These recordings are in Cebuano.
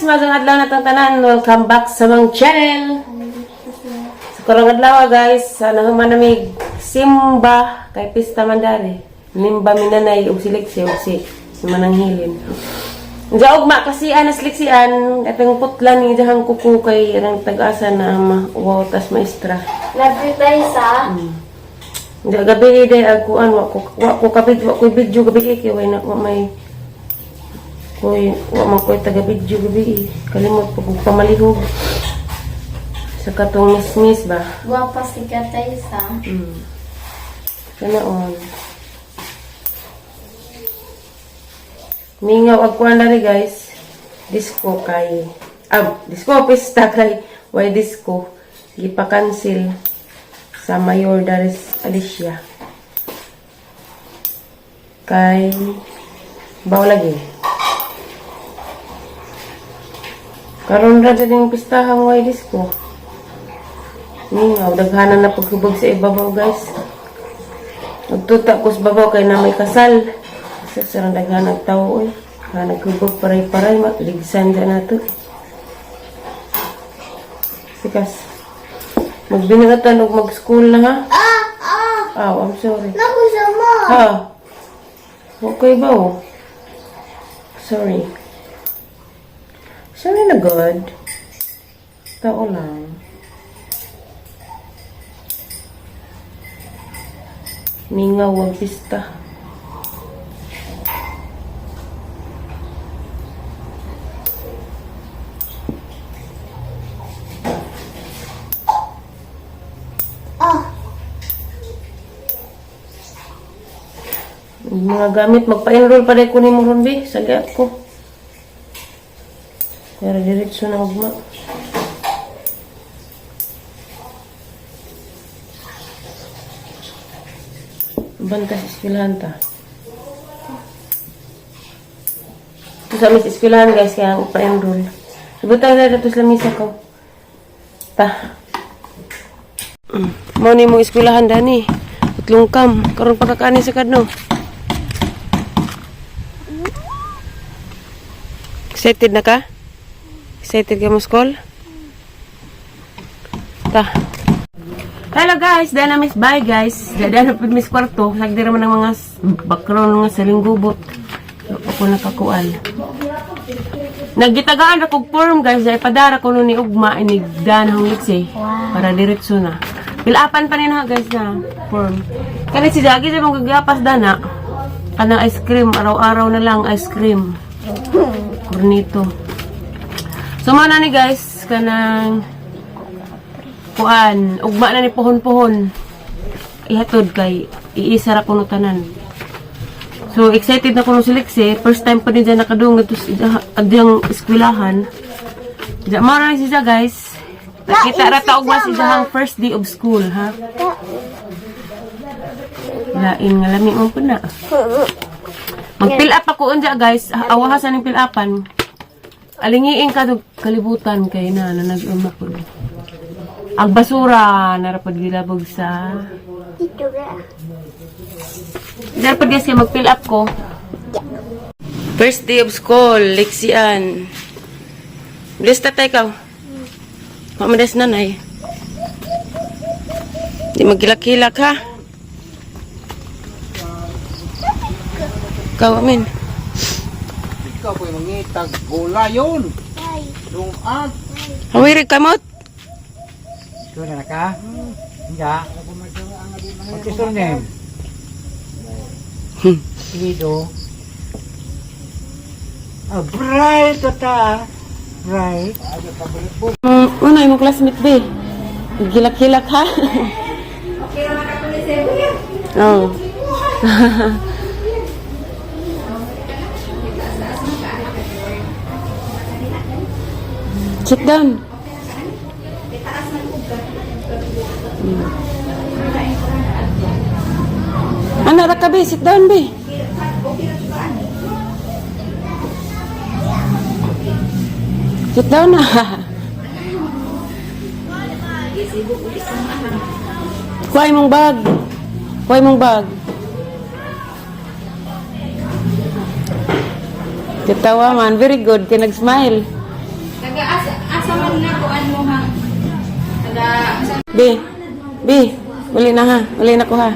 Maayong adlaw na tanan. Welcome back sa among channel. Sa karong adlaw, guys, sana human simba kay pista man dari. Nimba minanay og si Lexi og si Manang Hilin. Diya ugma kasi anas Lexian atong putlan ni diyang kuko kay rang tag-asa na ma wow tas maestra. Love you, Taysa. Diya gabi day ag kuan wa ko kabid wa ko video gabi kay way na wa may koy wa man koy taga video gabi, kalimot pag pamalihog sa katong mismis ba. Guwapa si ka, Taysa. Sana on. Mingaw ag kuan dari, guys. Disco kay ah, disco pista kay why disco gipa-cancel sa Mayor Daris Alicia. Kay baw lagi. Karon ra din pistahang why disco. Mingaw daghanan na paghubog sa ibabaw, guys. Nagtuta ko sa babaw kay na may kasal. Sa sarang daghan ang tao oy. Ha naghubog paray-paray ligsan dyan nato. Sikas. Magbinagatan og mag-school na ha. Ah! Ah! Oh, I'm sorry. Naku siya mo! Ha. Okay ba oh? Sorry. Sorry na God. Tao lang. Mingaw ang pista. Ah! Yung mga gamit, magpa-enroll pa rin ko ni mo ron, be. Sagat ko. Pero diretso na ugma. Banta sa eskwelahan ta. Ito sa mis eskwelahan, guys, kaya ang pa-enroll. Ibutang na dito sa lamisa ko. Ta. Mao ni mong eskwelahan dani. Utlong kam. Karon pa kakaani sa kadno. Excited na ka? Excited ka mo school? Ta. Hello guys, dana miss bye guys. Dana pud miss kwarto. Sagdi ra man ang mga background nga sa linggubot. So, ako nakakuan. Nagitagaan ra kog form, guys, ay padara ko ni ugma inig dan hong Lexi para diretso na. Pilapan pa ni na, guys, na form. Kani si Jagi sa mong gagapas dana. Kanang ice cream, araw-araw na lang ice cream. Cornito. So mao na ni, guys, kanang kuan, ugma na ni pohon-pohon. Ihatod kay iisa ra kuno tanan. So excited na kuno si Lexi, first time pa din dyan nakadung dito sa adyang eskwelahan. Diya mao na ni siya, guys. Nakita ra ta ugma si siyang first day of school, ha. Lain nga lami mo po na. Mag-fill up ako unja, guys. Awaha sa ning fill upan. Alingiin ka dog kalibutan kay na na nag-uma ko. Ang basura narapad gilabog sa Dito ra. Dapat, guys, kay mag-fill up ko. First day of school, Lexian. Bless tatay ka. Pamadas nanay. Di magkilak-kilak ha. Ikaw, amin. Ikaw po yung mangitag bola yun. Ay. Lungag. Hawirig kamot. Ikaw na ka? Hindi. What's your surname? Lido. Ah, bright ta. Bright. Ano yung classmate be? Gilak-hilak ha? Oh. Sit down. Ano ra ka be? Sit down be. Sit down na. Kuha mong bag. Kuha mong bag. Katawa man. Very good. Kaya nag-smile. Una ko ano ha. Taga B. B. Uli na ha. Uli na ko ha.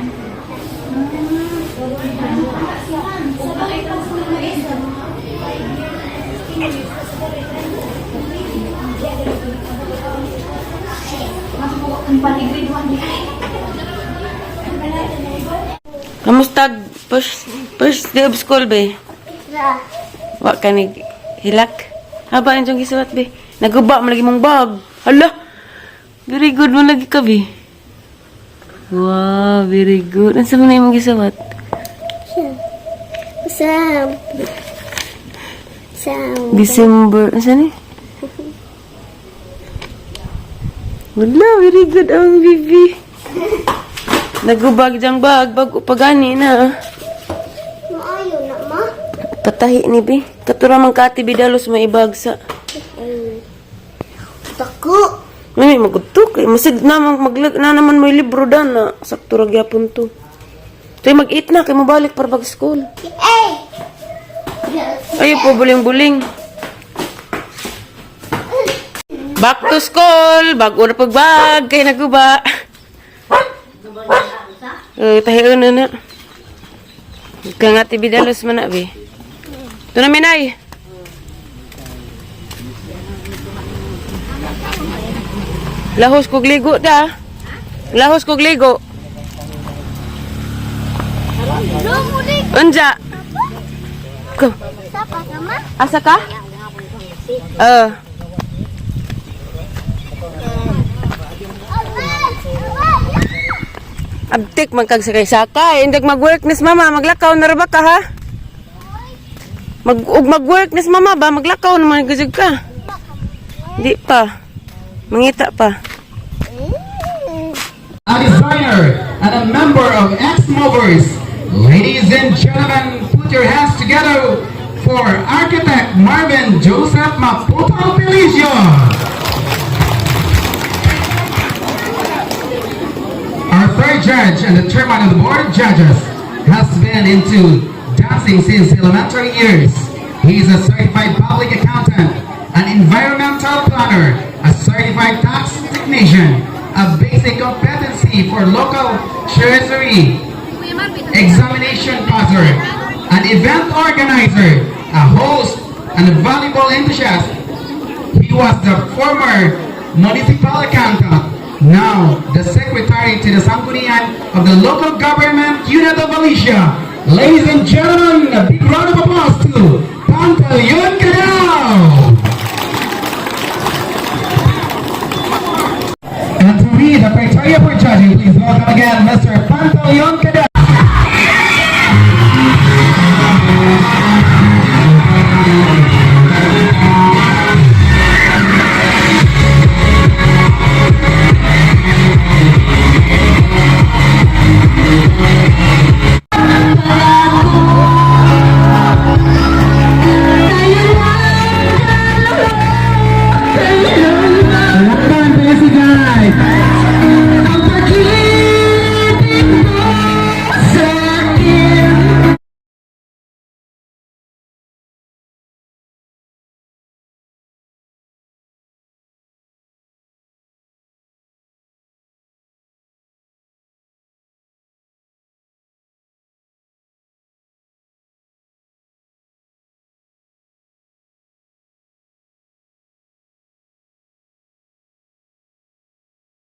Kamusta first day of school, be? Ra. Wa ka ni hilak. Haba ang iyong gisuwat, be. Naguba mo lagi mong bag. Hala! Very good mo lagi ka, be. Wow, very good. Ano sa mo na imong gisuwat? Sam. Sam. December. Ano ni? Wala, very good ang baby. Nagubag diyang bag, bago pa gani na. Maayo na ma. Patahi ni, be. Katura man kati bidalos maibag sa. Dako. May magudto kay masig na maglag na naman may libro dan na sakto ra gyapon to. Tay mag-eat na kay mobalik para bag school. Ay! Ay po buling-buling. Back to school, bago na pagbag kay naguba. Eh tahion na na. Kang ati bidalos man na be. Ito na minay. Lahos kog ligo da. Lahos kog ligo. Unja. Ko. Sapa ka ma? Asa ka? Eh. Abtik man kag sakay sakay. Indag mag-work nis mama, maglakaw na ra ba ka ha? Mag ug mag-work nis mama ba, maglakaw naman gud ka. Di pa. Mangita pa. A designer and a member of X-Movers. Ladies and gentlemen, put your hands together for architect Marvin Joseph Maputo Felicio. Our third judge and the chairman of the board of judges has been into dancing since elementary years. He is a certified public accountant, an environmental planner, a certified tax technician, a basic competency for local treasury examination passer, an event organizer, a host, and a volleyball enthusiast. He was the former municipal accountant, now the secretary to the Sangguniang of the local government unit of Alicia. Ladies and gentlemen, a big round of applause to Pantaleon Cadao! And to read the criteria for judging, please welcome again Mr. Pantaleon Cadao.